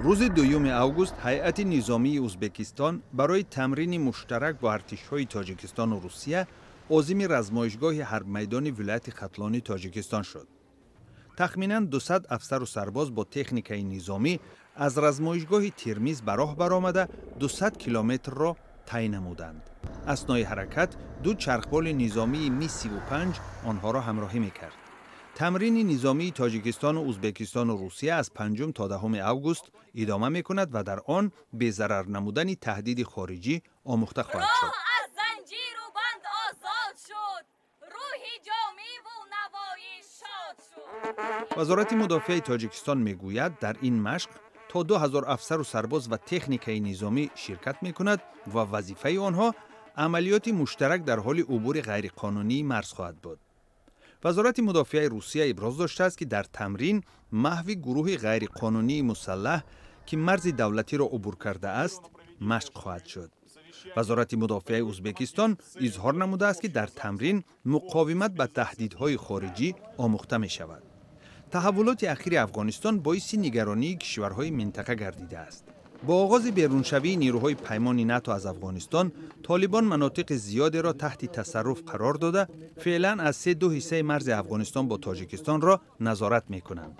Рӯзи 2 август ҳайати низомии Узбекистон барои тамрини муштарак бо артишҳои Тоҷикистону Русия озими размоишгоҳи ҳарбмайдони вилояти Хатлони Тоҷикистон шуд. Тахминан 200 афсару сарбоз бо техникаи низомӣ аз размоишгоҳи Термиз ба роҳ баромада, 200 километрро тай намуданд. Аснои ҳаракат ду чархболи низомии Ми 35 онҳоро ҳамроҳӣ мекард. Тамрини низомии Тоҷикистону Узбекистону Русия аз 5 то 10 август идома мекунад ва дар он безарар намудани таҳдиди хориҷӣ омӯхта хоҳад шуд. Аз занҷиру банд озод шуд, рӯҳи ҷомиву навоӣ шод шуд. Вазорати мудофиаи Тоҷикистон мегӯяд, дар ин машқ то 2000 афсару сарбоз ва техникаи низомӣ ширкат мекунад ва вазифаи онҳо амалиёти муштарак дар ҳоли убури ғайриқонунии марз хоҳад буд. Вазорати мудофиаи Русия иброз доштааст, ки дар тамрин маҳви гурӯҳи ғайриқонунии мусаллаҳ, ки марзи давлатиро убур кардааст, машқ хоҳад шуд. Вазорати мудофиаи Узбекистон изҳор намудааст, ки дар тамрин муқовимат ба таҳдидҳои хориҷӣ омӯхта мешавад. Таҳаввулоти ахири Афғонистон боиси нигаронии кишварҳои минтақа гардидааст. Бо оғози беруншавии нерӯҳои паймони НАТО аз Афғонистон, Толибон манотиқи зиёдеро таҳти тасарруф қарор дода, феълан аз се ду ҳиссаи марзи Афғонистон бо Тоҷикистонро назорат мекунанд.